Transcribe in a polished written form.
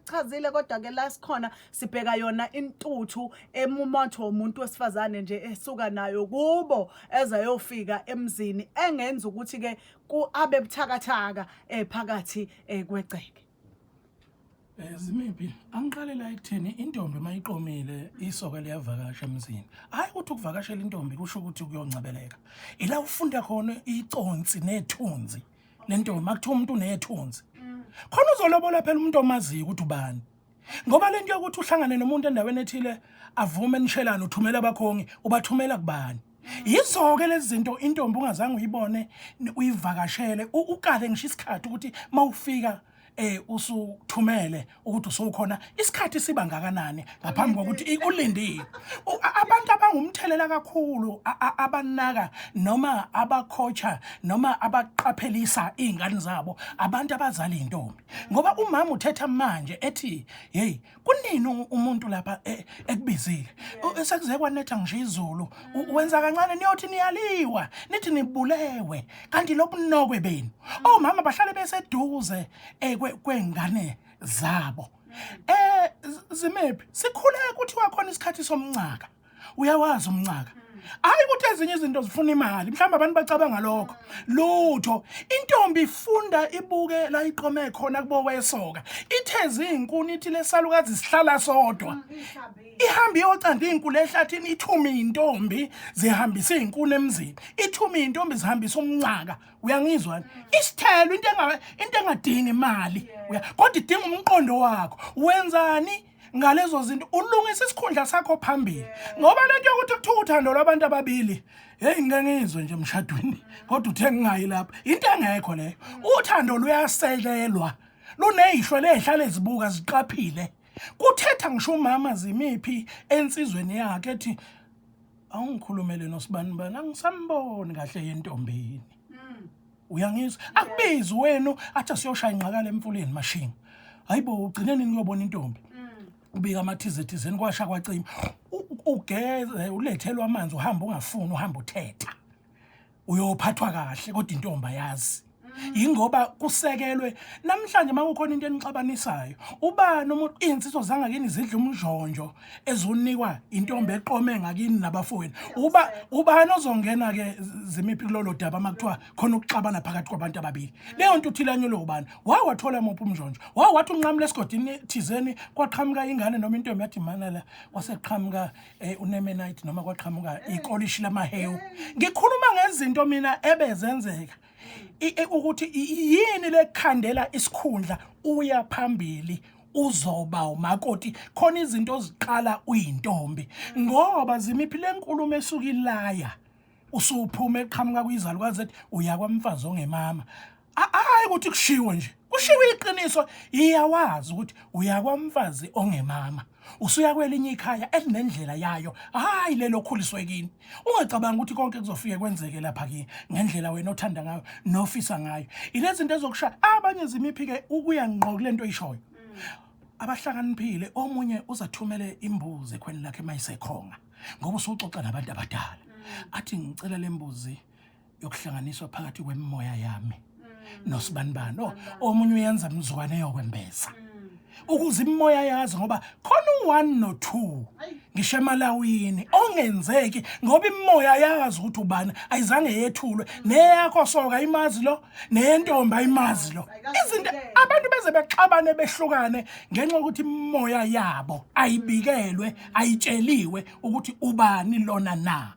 Usekuchazile, kodwa ke la sikhona sibheka yona intuthu emumathwa umuntu wesifazane nje esuka nayo kubo ezayofika emzini, engenza ukuthi ke abe buthakathaka phakathi kwegceke. Zimiphi, angiqale la ekutheni intombi mayiqomile, isoka liyavakasha emzini. Hayi ukuthi ukuvakashela intombi kusho ukuthi ukuyoncebeleka. Ila ufunda khona iconsi nethunzi lentombi. Makuthiwa umuntu unethunzi, khona uzolobola phela umuntu omaziyo ukuthi ubani, ngoba lento yokuthi uhlangane nomuntu endaweni ethile, avume, nishelane, uthumela abakhongi, ubathumela kubani? Yizo-ke lezi zinto intombi ungazange uyibone, uyivakashele, ukale ngisho isikhathi ukuthi mawufika usuthumele ukuthi usukhona, isikhathi siba ngakanani ngaphambi kokuthi ulindile. Abantu abangumthelela kakhulu, abanaka noma abakhocha noma abaqaphelisa izingane zabo, abantu abazali intombi, ngoba umama uthetha manje ethi, "Hey, kunini umuntu lapha ekubizile? Sekuze kwanetha ngisho izulu. Wenza kancane niyothi niyaliwa, nithi nibulewe, kanti lobunokwe benu." Omama bahlale beseduze kwengane zabo. Zimephi, sikhule kuthiwa khona isikhathi somncaka. Uyawazi umncaka? Hayi ukuthi ezinye izinto zifuna imali, mhlawumbe abantu bacabanga lokho. Lutho, intombi ifunda ibuke la iqome khona kubo wesoka, itheze izinkuni, ithi lesalukazi sihlala sodwa, ihambe iyocanda iy'nkuni ehlathini, ithume iy'ntombi zihambise iy'nkuni emzini, ithume iy'ntombi zihambise umncaka. Uyangizwa? Isithelo, into engadingi imali, kodwa idinga umqondo wakho. Wenzani ngalezo zinto? Ulungisa isikhundla sakho phambili, ngoba lento yokuthi kuthiwa uthando lwabantu ababili, hey, ngike ngizwe nje emshadweni, kodwa uthe ngingayi lapha, into engekho leyo. Uthando luyasekelwa, luneyihlo lehlale zibuka, ziqaphile. Kuthetha ngisho umama, Zimiphi, ensizweni yakhe, ethi, "Awungikhulumele nosibani bani, angisamboni kahle yentombini." Uyangizwa? Akubizi wenu, athi, "Siyoshaya ingqakala emfuleni mashinga." Hayibo, ugcine nini uyobona intombi? Ubika amathize thizeni, kwasha kwacima. Ugeze, ulethelwe amanzi, uhamba ungafuni, uhamba uthetha, uyophathwa kahle, kodwa intombi ayazi, yingoba kusekelwe. Namhlanje makukhona into enixabanisayo, ubani umuntu iy'nsizwa zangakini zidla umnjonjo ezonikwa intombi eqome ngakini nabafowenu? Uba ubani ozongena-ke, Zimiphi, kulolo daba uma kuthiwa khona ukuxabana phakathi kwabantu ababili? Leyo nto uthilanyulwe ubani? Wawathola muphi umnjonjo? Wawathi unqamula esigodini thizeni, kwaqhamuka ingane noma intombi yathi mana la, kwaseqhamuka unemenite noma kwaqhamuka ikolishi lamahewu. Ngikhuluma ngezinto mina ebezenzeka, ukuthi yini lekhandela isikhundla uya phambili, uzoba umakoti. Khona izinto oziqala uyintombi, ngoba, Zimiphi, lenkulumo esuka ilaya usuphuma eqhamuka kwizalukazi ethi uya kwamfazi ongemama, hayi ukuthi kushiwo nje, kushiwo iqiniso. Iyawazi ukuthi uya kwamfazi ongemama, usuya kwelinye ikhaya elinendlela yayo, hayi lelo khuliswe kini. Ungacabanga ukuthi konke kuzofike kwenzeke lapha kini ngendlela wena othanda ngayo nofisa ngayo. Ilezi zinto ezokushaya abanye, Zimiphi-ke, ukuya ngqo kule nto oyishoyo. Abahlakaniphile, omunye uzathumele imbuzi ekhweni lakhe mayisekhonga, ngoba usuxoxa nabantu abadala, athi, "Ngicela le mbuzi yokuhlanganiswa phakathi kwemimoya yami nosibanibani." Oh, omunye uyenza mzukwane yokwembesa ukuze imimoya yazi, ngoba khona u-1 no-2 ngisho emalawini ongenzeki, ngoba imimoya yazi ukuthi ubani, ayizange yethulwe. Neyakho soka imazi lo, neyentombi ayimazi lo. Izinto abantu beze bexabane, behlukane ngenxa yokuthi imimoya yabo ayibikelwe, ayitsheliwe ukuthi ubani lona na.